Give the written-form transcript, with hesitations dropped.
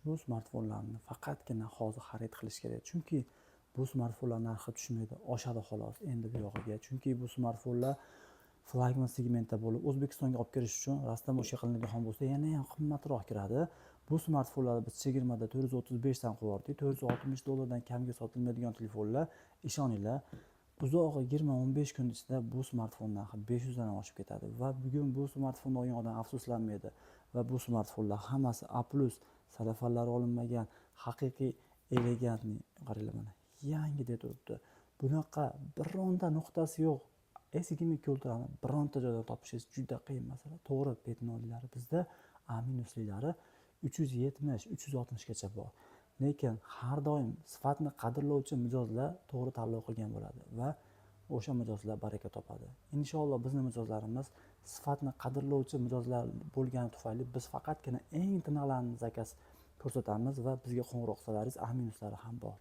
Ushbu smartfonlarni faqatgina hozir xarid qilish kerak, chunki bu smartfonlar narxi tushmaydi, oshadi xolos endi bu yog'iga. Chunki bu smartfonlar flagman segmentda bo'lib, O'zbekistonga olib kirish uchun растаможка qilinadigan bo'lsa, yana ham qimmatroq kiradi. Bu smartfonlarni biz chegirmada 435 dan qilib yubordik. 460 dollardan kamga sotilmaydigan telefonlar, ishoninglar, uzog'i 20-15 kun ichida bu smartfon narxi 500 dan ham oshib ketadi va bugun bu smartfonni olgan odam afsuslanmaydi. Va bu smartfonlar hammasi A+, sellofanlari olinmagan, haqiqiy элегантный. Qaranglar, mana, yangidek turibdi, bunaqa bironta nuqtasi yo'q. S22 Ultrani bironta joydan topishingiz juda qiyin masala. To'g'ri, пятно lilari bizda, A minuslilari 370, 360gacha bor, lekin har doim sifatni qadrlovchi mijozlar to'g'ri tanlov qilgan bo'ladi va o'sha mijozlar baraka topadi, inshaalloh. Bizni mijozlarimiz sifatni qadrlovchi mijozlar bo'lgani tufayli biz faqatgina eng tiniqlarini заказ ko'rsatamiz va bizga qo'ng'iroq qilsalaringiz, A minuslari ham bor.